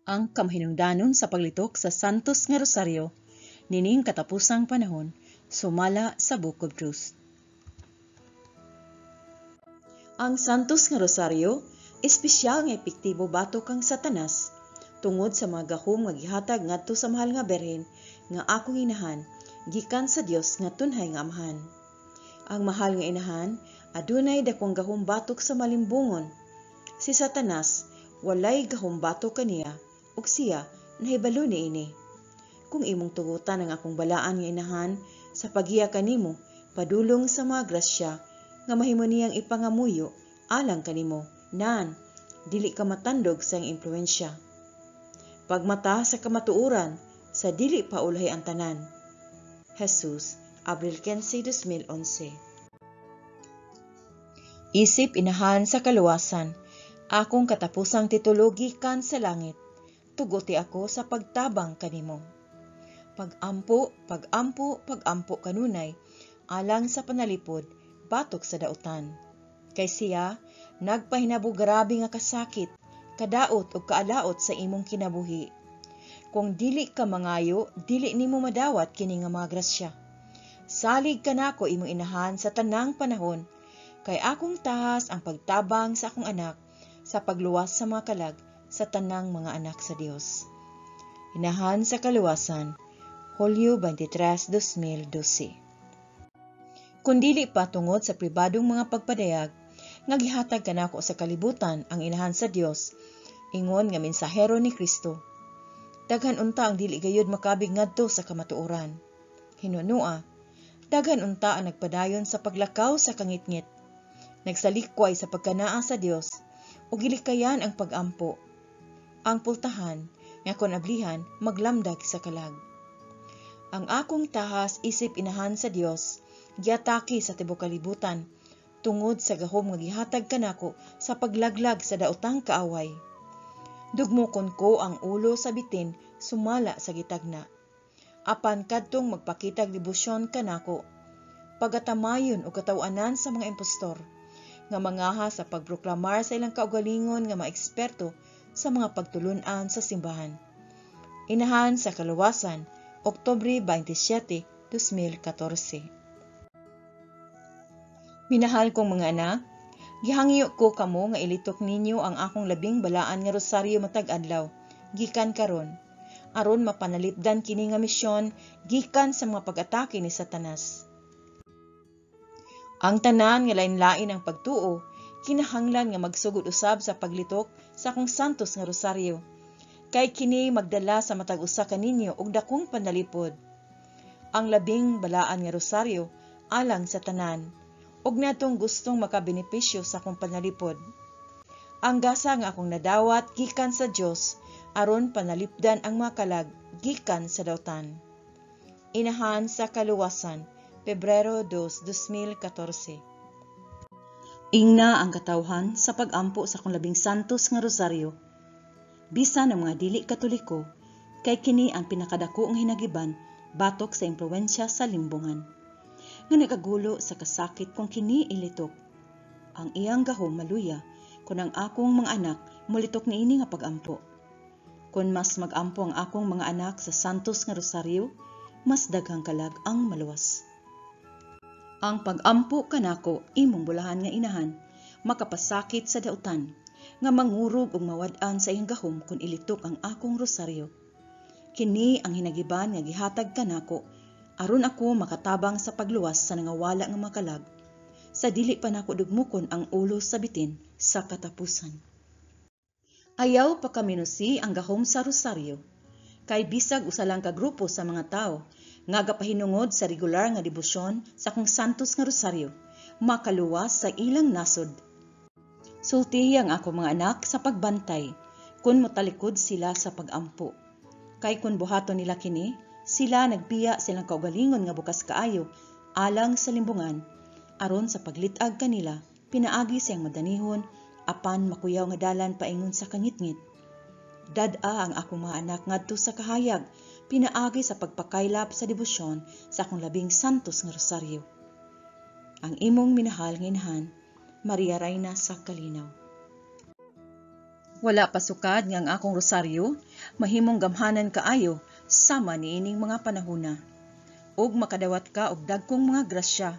Ang kamahinungdanon sa paglitok sa Santos nga Rosaryo nining katapusang panahon sumala sa Book of Truth. Ang Santos nga Rosaryo espesyal nga epektibo batok kang Satanas tungod sa mga gahom nga gihatag ngadto sa mahal nga Birhen nga akong inahan gikan sa Dios nga tunhay nga Amahan. Ang mahal nga inahan adunay dakong gahom batok sa malimbungon. Si Satanas walay gahom batok kaniya ug siya nahibalo niini. Kung imong tugutan ang akong balaan nga inahan sa paggiya kanimo padulong sa mga grasya nga mahimo niyang ipangamuyo alang kanimo, nan dili ka matandog sa iyang impluwensya. Pagmata sa kamatuoran sa dili pa ulahi ang tanan. Jesus, Abril 15, 2011. Isip inahan sa kaluwasan, akong katapusang titulo gikan sa langit, tuguti ako sa pagtabang kanimo. Pag-ampo, pag-ampo, pag-ampo kanunay, alang sa panalipod, batok sa dautan. Kay siya, nagpahinabo grabe nga kasakit, kadaot ug kaalaot sa imong kinabuhi. Kung dili ka mangayo, dili nimo madawat kini nga mga grasya. Salig kanako imong inahan sa tanang panahon, kay akong tahas ang pagtabang sa akong anak sa pagluwas sa mga kalag sa tanang mga anak sa Dios. Inahan sa Kaluwasan, Hulyo 23, 2012. Kung dili pa tungod sa pribadong mga pagpadayag nga gihatag kanako sa kalibutan ang inahan sa Dios, ingon nga mensahero ni Kristo, daghan unta ang dili gayud makabig ngadto sa kamatuoran. Hinunua, daghan unta ang nagpadayon sa paglakaw sa kangitngit, nagsalikway sa pagkanaa sa Dios ug gilikayan ang pag-ampo. Ang pultahan nga kon ablihan maglamdag sa kalag. Ang akong tahas isip inahan sa Dios giatake sa tibuok kalibutan tungod sa gahom nga gihatag kanako sa paglaglag sa daotang kaaway. Dugmokon ko ang ulo sa bitin sumala sa gitagna. Apan kadtong magpakitag debosyon kanako, pagatamayon og kataw-anan sa mga impostor nga mangaha sa pagproklamar sa ilang kaugalingon nga mga eksperto sa mga pagtulun-an sa simbahan. Inahan sa Kaluwasan, Oktubre 27, 2014. Minahal kong mga anak, gihangyo ko kamo nga ilitok ninyo ang akong labing balaan nga rosaryo matag adlaw, gikan karon, aron mapanalipdan kini nga misyon gikan sa mga pag-atake ni Satanas. Ang tanan nga lain-lain ang pagtuo, kinahanglan nga magsugod usab sa paglitok sa akong santos nga rosaryo, kay kini magdala sa matag usa kaninyo og dakong panalipod. Ang labing balaan nga rosaryo alang sa tanan, ug natong gustong makabenepisyo sa akong panalipod. Ang gasa nga akong nadawat gikan sa Dios aron panalipdan ang mga kalag gikan sa dautan. Inahan sa Kaluwasan, Pebrero 2, 2014. Ingna ang katawhan sa pag-ampo sa akong labing santos nga rosaryo. Bisan ang mga dili Katoliko, kay kini ang pinakadako nga hinagiban batok sa impluwensya sa limbungan nga nagagulo sa kasakit kung kini ilitok. Ang iyang gahom maluya kung ang akong mga anak mulitok niini nga pag-ampo. Kung mas mag-ampo ang akong mga anak sa santos nga rosaryo, mas daghang kalag ang maluwas. Ang pag-ampo kanako imong bulahan nga inahan, makapasakit sa dautan, nga mangurog ug mawad-an sa iyang gahom kung ilitok ang akong rosaryo. Kini ang hinagiban nga gihatag kanako aron ako makatabang sa pagluwas sa nangawala nga makalag, sa dili pa nako dugmukon ang ulo sa bitin sa katapusan. Ayaw pakaminusi ang gahom sa rosaryo, kay bisag usa lang ka grupo sa mga tawo nga gapahinungod sa regular nga debosyon sa akong santos nga rosaryo, makaluwas sa ilang nasod. Sultihi ang ako mga anak sa pagbantay kung motalikod sila sa pag-ampo. Kay kung buhaton nila kini, sila nagbiya silang kaugalingon nga bukas kaayo alang sa limbungan, aron sa paglit-ag kanila pinaagi siyang madanihon apan makuyaw nga dalan paingon sa kangitngit. Dad-a ang akong mga anak ngadto sa kahayag pinaagi sa pagpakaylap sa debosyon sa akong labing santos nga rosaryo. Ang imong minahal nga inahan, Maria Reyna sa Kalinaw. Wala pa sukad nga ang akong rosaryo mahimong gamhanan kaayo sama niining mga panahona. Ug makadawat ka og dagkong mga grasya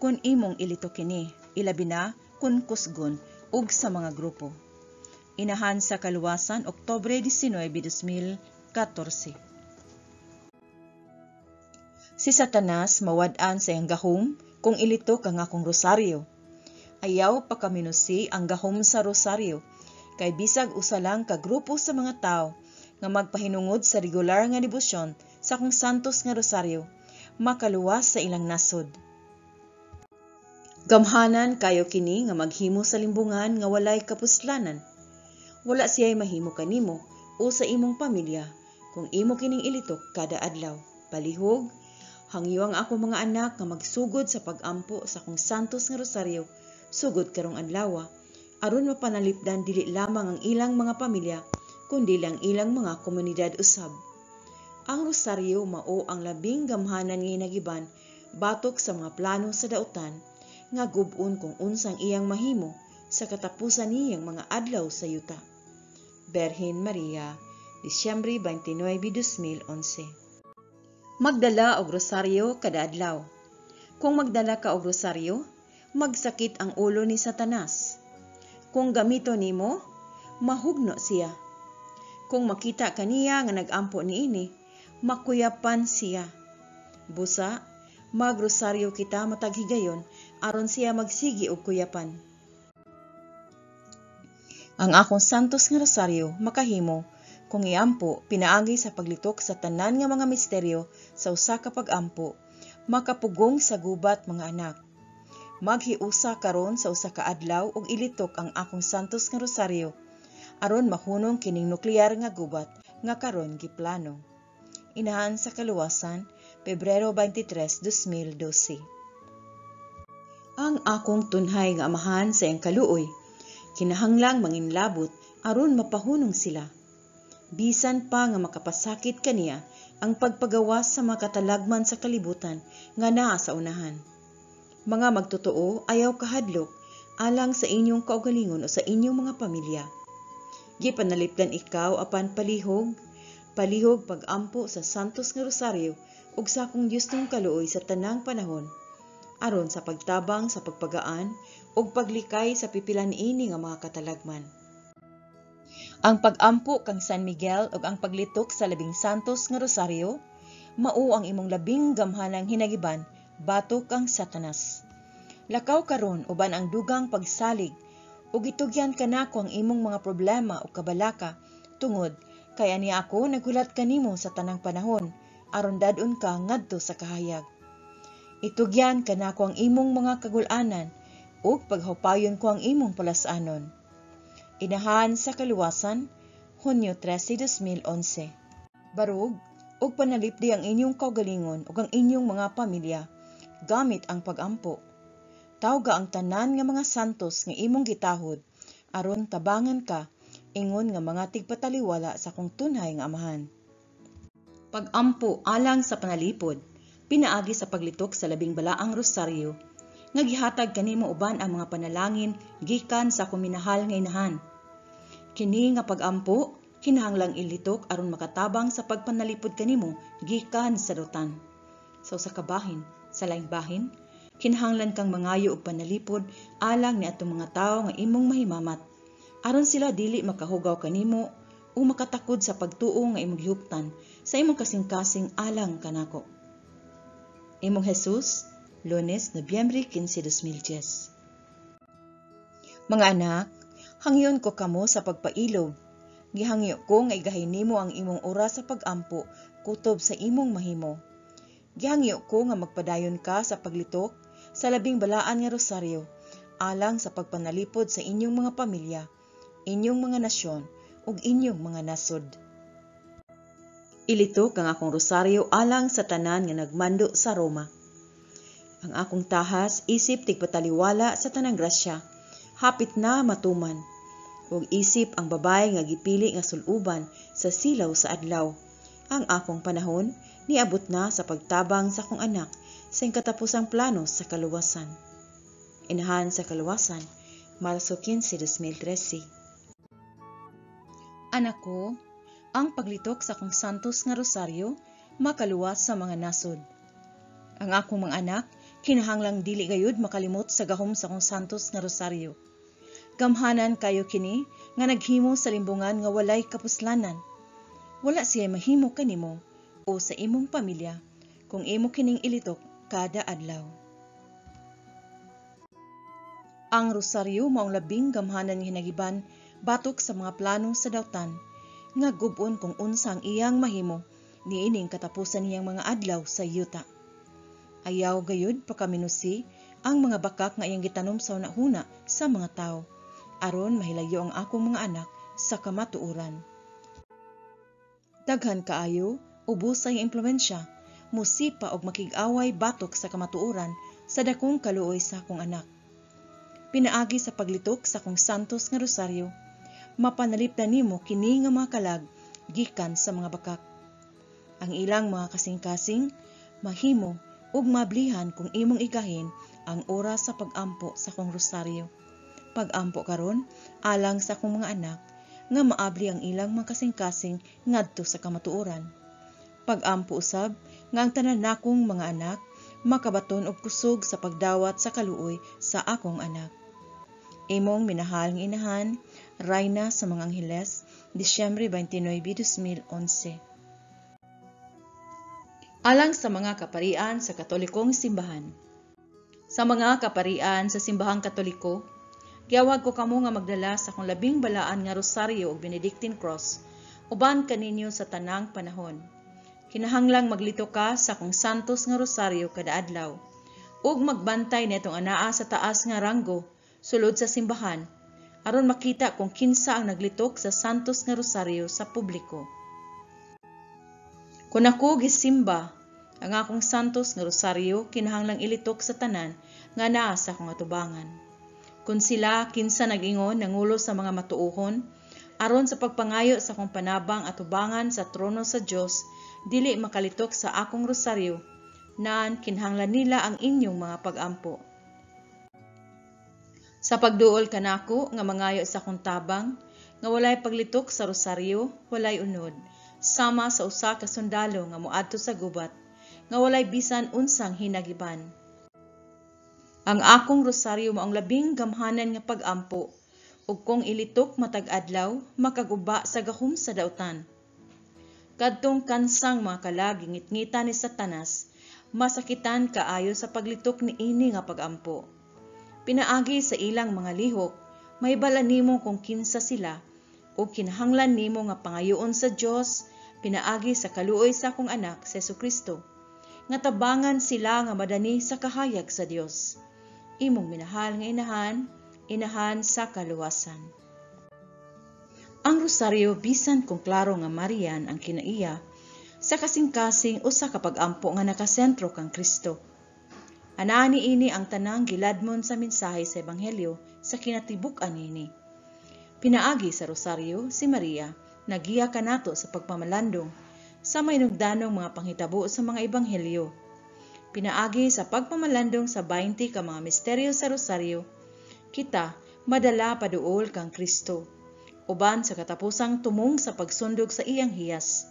kun imong ilitok kini, ilabi na kun kusgon ug sa mga grupo. Inahan sa Kaluwasan, Oktubre 19, 2014. Si Satanas mawad-an sa iyang gahom kung ilitok ang akong rosaryo. Ayaw pakaminusi ang gahom sa rosaryo, kay bisag usa lang ka grupo sa mga tawo nga magpahinungod sa regular nga debosyon sa akong santos nga rosaryo, makaluwas sa ilang nasod. Gamhanan kayo kini nga maghimo sa limbungan nga walay kapuslanan. Wala siya'y mahimo kanimo o sa imong pamilya kung imo kining ilitok kada adlaw. Palihog, hangyo ang ako mga anak nga magsugod sa pag-ampo sa akong santos nga rosaryo sugod karong adlaw, aron mapanalipdan dili lamang ang ilang mga pamilya kundi lang ilang mga komunidad usab. Ang rosaryo mao ang labing gamhanan nga hinagiban batok sa mga plano sa dautan nga gub-on kung unsang iyang mahimo sa katapusan niyang mga adlaw sa yuta. Berhen Maria, Disyembre 29, 2011. Magdala og rosaryo kada adlaw. Kung magdala ka og rosaryo, magsakit ang ulo ni Satanas. Kung gamito nimo, mahugno siya. Kung makita kaniya nga nag-ampo niini, makuyapan siya. Busa, magrosaryo kita matag higayon aron siya magsigi og kuyapan. Ang akong santos nga rosaryo makahimo kung iampo pinaagi sa paglitok sa tanan nga mga misteryo sa usa ka pag-ampo, makapugong sa gubat, mga anak. Maghiusa karon sa usa ka adlaw ug ilitok ang akong santos nga rosaryo aron mahunong kining nuklear nga gubat nga karon giplano. Inahan sa Kaluwasan, Pebrero 23, 2012. Ang akong tunhay nga amahan sa iyang kaluoy, kinahanglang manginlabot aron mapahunong sila. Bisan pa nga makapasakit kaniya ang pagpagawas sa mga katalagman sa kalibutan nga naa sa unahan. Mga magtotoo, ayaw kahadlok alang sa inyong kaugalingon o sa inyong mga pamilya. Gipanalipdan ikaw apan palihog, palihog pag-ampo sa Santos nga Rosaryo ug sa akong Dios ng kaluoy sa tanang panahon, aron sa pagtabang sa pagpagaan ug paglikay sa pipilan ini nga mga katalagman. Ang pag-ampo kang San Miguel ug ang paglitok sa labing santos nga rosaryo mao ang imong labing gamhanang hinagiban batok kang Satanas. Lakaw karon uban ang dugang pagsalig ug itugyan kanako ang imong mga problema o kabalaka tungod kay ani ako naghulat kanimo sa tanang panahon aron dad-on ka ngadto sa kahayag. Itugyan kanako ang imong mga kagul-anan ug paghupayon ko ang imong palasanon. Inahan sa Kaluwasan, Hunyo 13, 2011. Barug ug panalipdi ang inyong kaugalingon ug ang inyong mga pamilya gamit ang pag-ampo. Tawga ang tanan nga mga santos nga imong gitahod aron tabangan ka ingon nga mga tigpataliwala sa akong tunhay nga amahan. Pag-ampo alang sa panalipod, pinaagi sa paglitok sa labing balaang rosaryo, nga gihatag kanimo uban ang mga panalangin gikan sa akong minahal nga inahan. Kini nga pag-ampo kinahanglang ilitok aron makatabang sa pagpanalipod kanimo gikan sa dautan. Sa usa ka bahin, sa laing bahin, kinahanglan kang mangayo og panalipod alang ni atong mga tawo nga imong mahimamat aron sila dili makahugaw kanimo o makatakod sa pagtuo nga imong gihuptan sa imong kasing-kasing alang kanako. Imong Jesus, Lunes, Nobyembre 15, 2010. Mga anak, hangyon ko kamo sa pagpailob. Gihangyo ko nga igahin nimo ang imong oras sa pag-ampo kutob sa imong mahimo. Gihangyo ko nga magpadayon ka sa paglitok sa labing balaan nga rosaryo alang sa pagpanalipod sa inyong mga pamilya, inyong mga nasyon ug inyong mga nasod. Ilitok ang akong rosaryo alang sa tanan nga nagmando sa Roma. Ang akong tahas isip tigpataliwala sa tanang grasya, hapit na matuman. Ug isip ang babae nga gipili nga suluban sa silaw sa adlaw. Ang akong panahon niabot na sa pagtabang sa akong anak sa katapusang plano sa kaluwasan. Inahan sa Kaluwasan, Marso 15, 2013. Anak ko, ang paglitok sa akong Santos nga Rosaryo makaluwas sa mga nasod. Ang akong mga anak kinahanglang dili gayud makalimot sa gahom sa akong Santos nga Rosaryo. Gamhanan kayo kini nga naghimo sa limbungan nga walay kapuslanan. Wala siya mahimo kanimo o sa imong pamilya kung imo kining ilitok kada adlaw. Ang rosaryo maong labing gamhanan nga hinagiban batok sa mga plano sa dautan nga gub-on kung unsa ang iyang mahimo niining katapusan niyang mga adlaw sa yuta. Ayaw gayud pakaminusi ang mga bakak nga iyang gitanom sa hunahuna sa mga tawo aron mahilayo ang akong mga anak sa kamatuoran. Daghan kaayo ubos sa iyang impluwensya, musipa og makig-away batok sa kamatuoran sa dakong kaluoy sa akong anak. Pinaagi sa paglitok sa akong Santos nga Rosaryo, mapanalipdan nimo kini nga mga kalag gikan sa mga bakak. Ang ilang mga kasing-kasing mahimo ug mablihan kung imong igahin ang oras sa pag-ampo sa akong rosaryo. Pag-ampo karon alang sa akong mga anak nga maabli ang ilang mga kasing-kasing ngadto sa kamatuoran. Pag-ampo usab nga ang tanan nakong mga anak makabaton og kusog sa pagdawat sa kaluoy sa akong anak. Imong minahal nga inahan, Rayna sa mga Angheles, Disyembre 29, 2011. Alang sa mga kaparian sa Katolikong Simbahan. Sa mga kaparian sa Simbahang Katoliko, giawhag ko kamo nga magdala sa akong labing balaan nga rosaryo ug Benedictine Cross uban kaninyo sa tanang panahon. Kinahanglang maglito ka sa akong Santos nga Rosaryo kada adlaw ug magbantay nitong anaa sa taas nga ranggo sulod sa simbahan aron makita kung kinsa ang naglitok sa Santos nga Rosaryo sa publiko. Kung ako gisimba ang akong Santos nga Rosaryo, kinahanglang ilitok sa tanan nga naa sa akong atubangan. Kung sila kinsa nag-ingon nangulo sa mga matuohon aron sa pagpangayo sa akong panabang atubangan sa trono sa Dios, dili makalitok sa akong rosaryo, nan kinahanglan nila ang inyong mga pagampo. Sa pagduol kanako nga mangayo sa akong tabang nga walay paglitok sa rosaryo, walay unod, sama sa usa ka sundalo nga moadto sa gubat nga walay bisan unsang hinagiban. Ang akong rosaryo maong labing gamhanan nga pag-ampo ug kung ilitok matag adlaw makaguba sa gahom sa dautan. Kadtong kansang mga kalag gingitngita ni Satanas, masakitan kaayo sa paglitok niini nga pag-ampo. Pinaagi sa ilang mga lihok, mahibal-an nimo kung kinsa sila ug kinahanglan nimo nga pangayoon sa Dios pinaagi sa kaluoy sa akong anak sa Hesukristo nga tabangan sila nga madani sa kahayag sa Dios. Imong minahal nga inahan, inahan sa kaluwasan. Ang rosaryo, bisan kung klaro nga Marian ang kinaiya, sa kasing-kasing usa ka pag-ampo nga nakasentro kang Kristo. Anaa niini ang tanang giladmon sa mensahe sa Ebanghelyo sa kinatibuk-an niini. Pinaagi sa rosaryo, si Maria nagiya kanato sa pagpamalandong sa mahinugdanong mga panghitabo sa mga ebanghelyo. Pinaagi sa pagpamalandong sa 20 ka mga misteryo sa rosaryo, kita madala paduol kang Kristo uban sa katapusang tumong sa pagsundog sa iyang hiyas.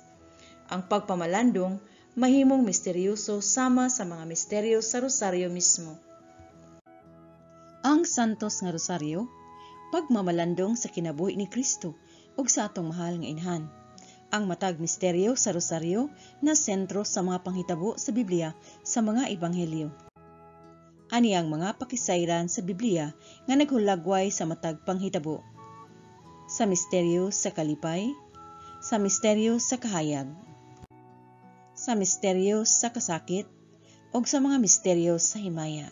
Ang pagpamalandong mahimong misteryoso sama sa mga misteryo sa rosaryo mismo. Ang Santos nga Rosaryo, pagmamalandong sa kinabuhi ni Kristo ug sa atong mahal nga inahan. Ang matag misteryo sa rosaryo na sentro sa mga panghitabo sa Biblia sa mga ebanghelyo. Ani ang mga pakisayran sa Biblia nga naghulagway sa matag panghitabo. Sa misteryo sa kalipay, sa misteryo sa kahayag, sa misteryo sa kasakit, ug sa mga misteryo sa himaya.